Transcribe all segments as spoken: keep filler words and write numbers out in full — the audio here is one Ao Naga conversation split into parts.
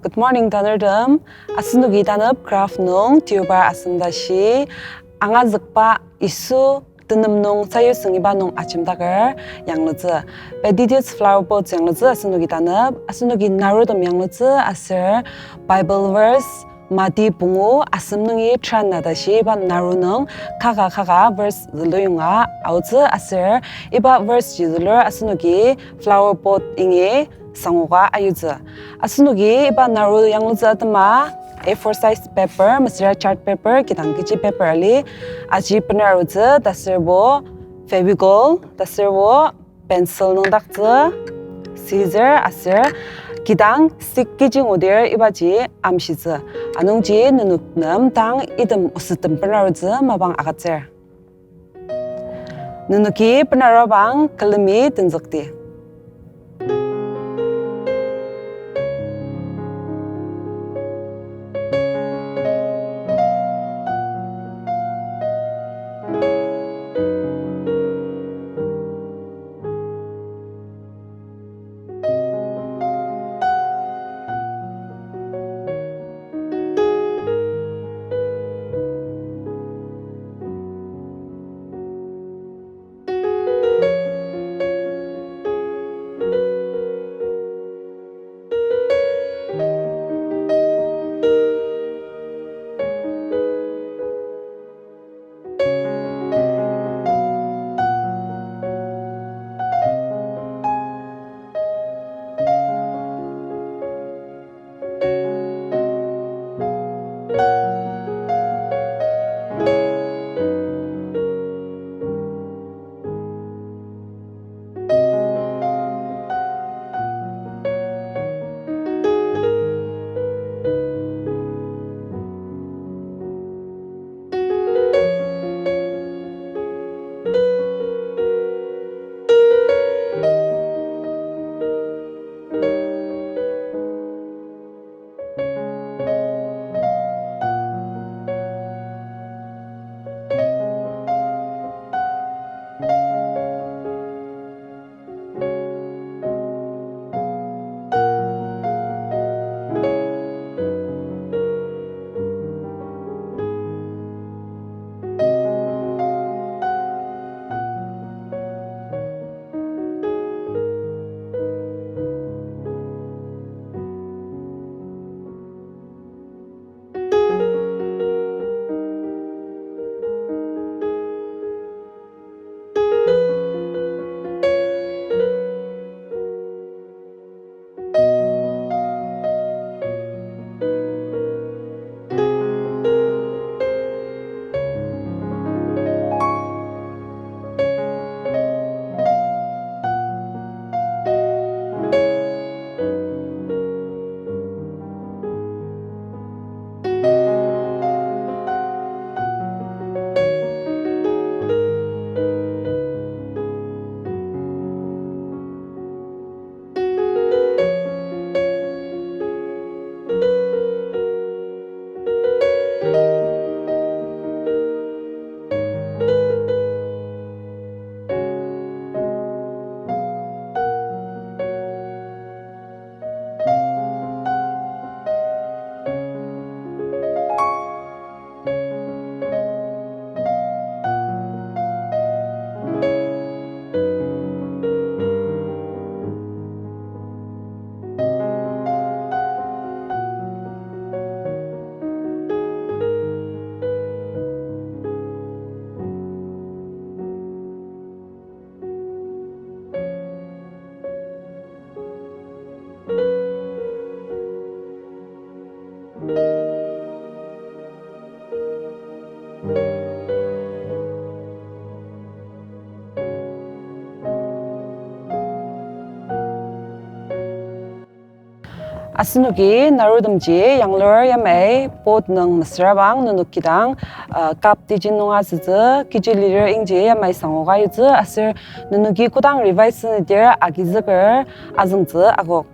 Good morning, tanurtem. Asenoki tanep craft nung Deobar asem tashi angazükba Yisu tenem nung sayusüng iba nung ajemdaker yanglutsü. Petitiots flower pots yanglutsü asenoki tanep, asenoki narutem yanglutsü aser Bible verse Mati pungu asem nungi tran na tashi iba naru nung kaka kaka verse züluyonga aotsü aser iba verse ji zülur asenoki flower pot ingi sangoka ayutsü. Asenoki iba naru yanglutsü atema A four size paper, mesüra chart paper, kidang kechi paper ali aji benarutsü, ta aserbo Fevicol, ta aserbo pencil nüngdaktsü, scissor aser kidang stick kechi ngudir ibaji amshitsü. Anungji nenok nem dang item osettem benarutsü mapang agütsür. Nenoki benarabang külemi tenzükdi. Asenoki narutemji yanglur yamai pot nung mesüra bang nenok kidang, uh, cup tiji nung asütsü, kechi liter ingji yamai sangoka yutsü, aser nenoki kodang revise sünidir agizüker azüngtsü akok.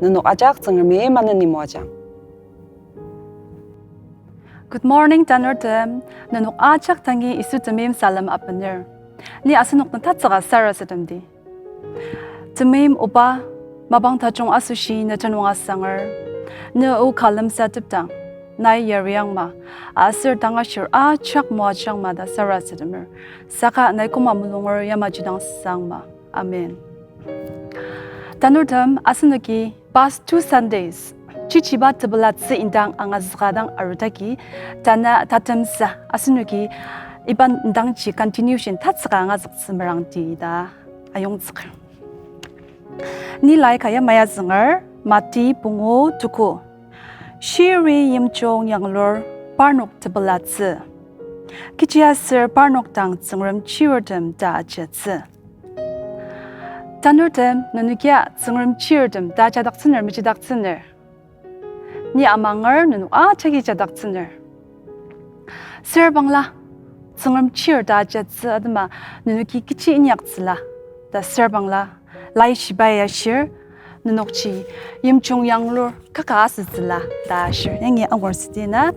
Nenok ajak Tsüngremi maneni moajang. Good morning, tanurtem. Nenok ajak dangi Yisu temeim salem abener. Ni asenok den tatsüka sarasademdi. Temeim Oba, mapang tajung asoshi ne tenüng asanger. Ne o ka lemsatepdang, nai yariangma, aser tangashir ajak moajangma ta sarasademer. Saka nai koma mulunger yamaji dang sangma. Amen. Tanurtem, asenoki past two Sundays, chichiba tepelatsü indang angazüka dang arudaki, tanü tatemsa asenoki iba indangji continuation tatsüka angazüktsü merangti ta ayongzüker. Ni lai ka ya maya zünger, Mati pungu tuku. Shiri yimjung yanglur parnok tepelatsü. Kechiaser parnok dang Tsüngrem chirtem ta ajatsü. Tanurtem, nenokia Tsüngrem chirtem ta ajadaktsüner, mejidaktsüner? Ni amanger nenok ajaki jadaktsüner. Sürbangla, Tsüngrem chir ta ajatsü atema nenoki kechi inyaktsüla ta sürbangla, laishibai ashir, nenokji yimjung yanglur kaka asütsüla ta ashir. Yangi angur südi na,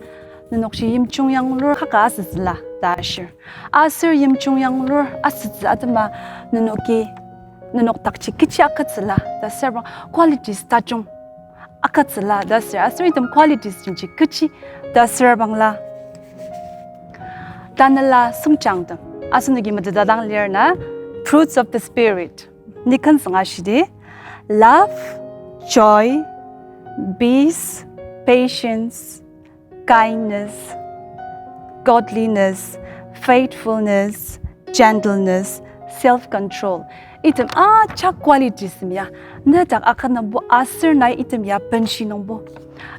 nenokji yimjung yanglur kaka asütsüla ta ashir. Aser yimjung yanglur asütsü atema nenoki, nenok dakji kechi akatsüla ta sürbang qualities tajung akatsüla ta sür, aser item qualities jinji kechi ta sürbangla. Tanela süngjangtem, asenoki meteta dang lir na, fruits of the Spirit. Ni ken sünga shidi, love, joy, peace, patience, kindness, godliness, faithfulness, gentleness, self-control. Item ajak qualities mia, nedak akünembo aser nai item ya benshi nungbo,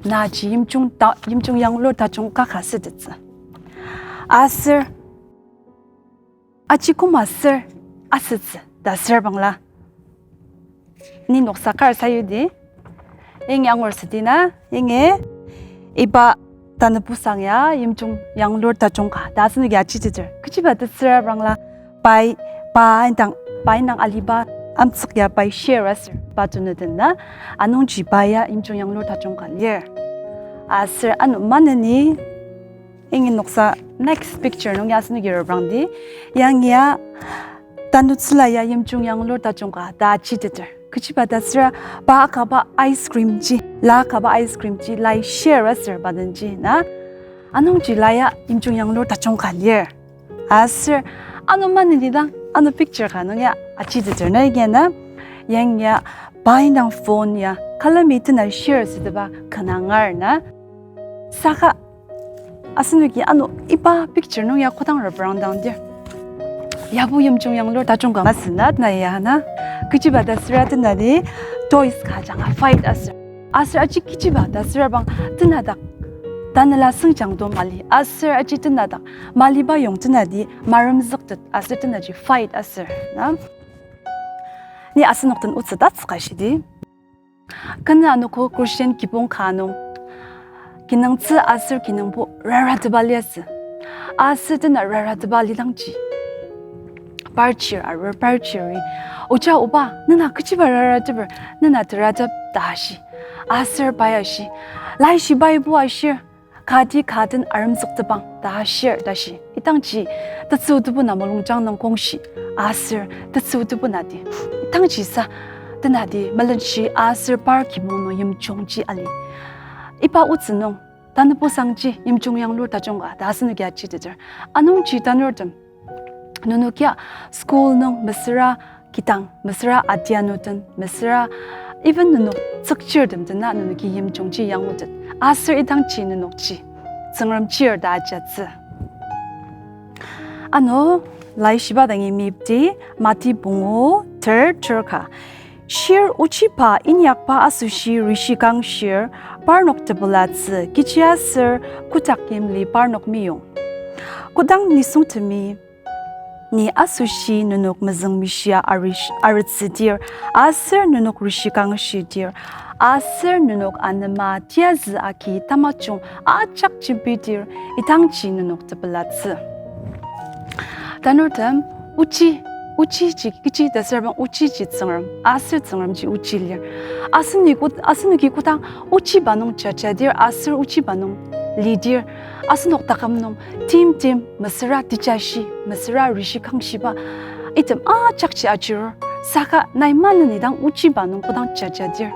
naji yimjung ta, yimjung yanglur tajung kaka sütettsü. Aser aji koma ser asütsü ta sürbangla. Ni noksa kar sayudi. Yangi angur südi na, yangi iba tanü pusang ya yimjung yanglur tajung ka ta asenoki ajiteter. Kechiba ta sürbangla, pai, pa indang, pa indang aliba amtsük ya pai share aser pa tunü den na, anungji pa ya yimjung yanglur tajung ka lir. Aser ano maneni, yangi noksa next picture nung ya asenoki reprangdi, yangi ya tanutsüla ya yimjung yanglur tajung ka ta ajiteter. Kechiba ta süra, pa akaba ice cream ji, la akaba ice cream ji, lai share aser pa denji na, anungji la ya yimjung yanglur tajung ka lir. Aser ano maneni dang, ano picture ka nung ya ajiteter na, yangi na, yangi ya pa indang phone ya külemi tena share süteba kanga angar na. Saka asenoki ano iba picture nung ya kodang reprangdang dir, yabo yimjung yanglur tajung ka masü na, tena ya na. Kechiba ta süra tenadi toys ka ajanga fight aser, aser aji kechiba ta sürabang tenadak tanela süngjang do mali aser aji tenadak maliba yong tenadi maremzüktet aser tenaji fight aser na. Ni asenok den otsü tatsüka shidi. Kena anogo Christian kibong ka nung kinungtsü aser kinungpo rarateba liasü. Aser tena rarateba lidangji, parchir arur, parchiri, oja oba, nena kechiba rarateper, nena teratep ta ashi. Aser pai ashi, laishibai bo ashir, kati ka den aremzüktepang ta ashir ta shi. Idangji tetsü tebu na mulungjang nung kongshi, aser tetsü tebu nati, idangji sa tenati melenshi aser par kibong nung yimjungji ali. Iba otsü nung tanübo sangji yimjung yanglur tajung ka ta asenoki ajiteter. Anungji tanurtem, nenok ya school nung mesüra kidang, mesüra adianu den, mesüra even nenok tsükchirtem dena nenoki yimjungji yangutet. Aser idangji nenokji Tsüngrem chir ta ajatsü. Ano, laishiba dangi meyipdi, Mati pungu ter ter ka. Shir ochiba inyakba asoshi rishi kangshir, parnok tepelatsü, kechiaser kotak yimli parnok meyong. Kodang nisungtemi ni asoshi nenok mezüngmishia arish-, arütsüdir, aser nenok rishi kangshidir, aser nenok anema tiazü agi tamajung ajak jembidir, idangji nenok tepelatsü. Tanurtem, ochi, ochiji kechi ta sürabang, ochiji Tsüngrem, aser Tsüngremji ochi lir. Aseni kod-, asenoki kodang ochiba nung jajadir, aser ochiba nung lidir, asenok taküm nung timtem mesüra tejashi, mesüra rishi kangshiba item ajakji ajirur, saka nai maneni dang ochiba nung kodang jajadir,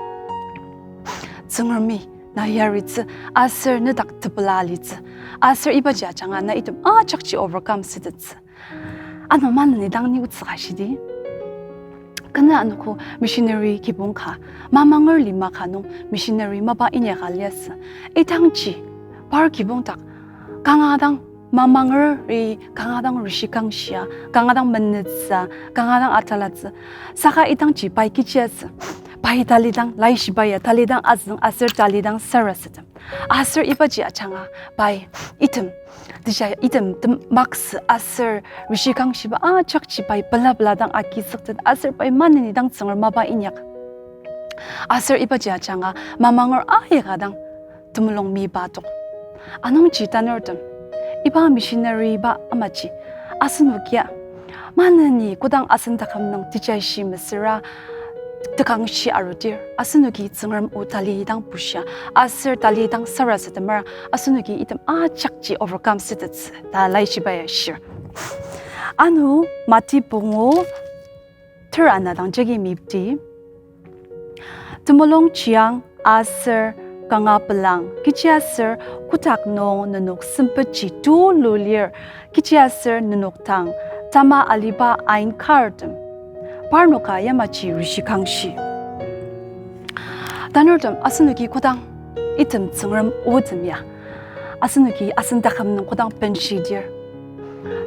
Tsüngremi na yaritsü, aser nedak tepela alitsü, aser ibaji ajanga na item ajakji overcome sütettsü. Ano maneni dang ni otsü ka shidi. Kena anogo missionary kibong ka, mamanger lima ka nung missionary mapa inyaka liasü. Idangji, par kibong dak, kanga dang mamangeri, kanga dang rishikangshia, kanga dang menütsü, kanga dang atalatsü. Saka idangji pai kechiasü. Pai talidang, laishiba ya talidang azüng aser talidang sarasadem. Aser ibaji ajanga pai item, teja item tem maksü aser rishikangshiba ajakji pai pela pela dang agizüktet aser pai maneni dang Tsüngrem mapa inyak. Aser ibaji ajanga mamanger ayaka dang temulung miba tok. Anungji tanurtem, iba missionary ba amaji, asenokia maneni kodang asen taküm nung tejashi mesüra tekangshi arudir, asenoki Tsüngrem o talidang bushia, aser talidang sarasademer, asenoki item ajakji overcome sütettsü ta laishiba ya shir. Ano Mati pungu ter ana dang jagi mepti. Temulung chiang aser kanga pelang, kechiaser kotak nung nenok sempetji tulu lir, kechiaser nenok dang tama aliba ain kartem, parnoka yamaji rishikangshi. Tanurtem, asenoki kodang item Tsüngrem otem ya, asenoki asen taküm nung kodang benshidir,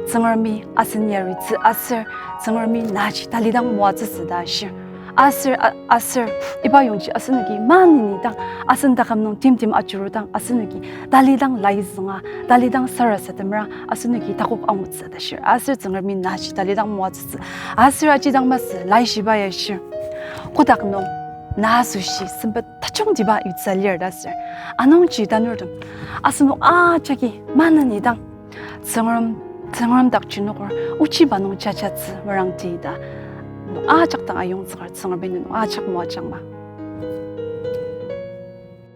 Tsüngremi asen yaritsü aser Tsüngremi naji talidang moatsütsü ta shir. Aser, a-, aser, iba yongji asenoki maneni dang, asen taküm nung timtem ajurudang asenoki talidang laizünga, talidang sarasademera asenoki takok angutsü ta shir. Aser Tsüngremi naji talidang moatsütsü. Aser aji dang masü laishiba ya shir. Kotak nung na asoshi sempet tajungtiba yutsü lir ta ser. Anungji tanurtem, asenok ajaki maneni dang Tsüngrem, Tsüngrem dak jenoker ochiba nung jajatsü merangti ta, nok ajak dang ayongzüker Tsüngremi nenok ajak moajangma.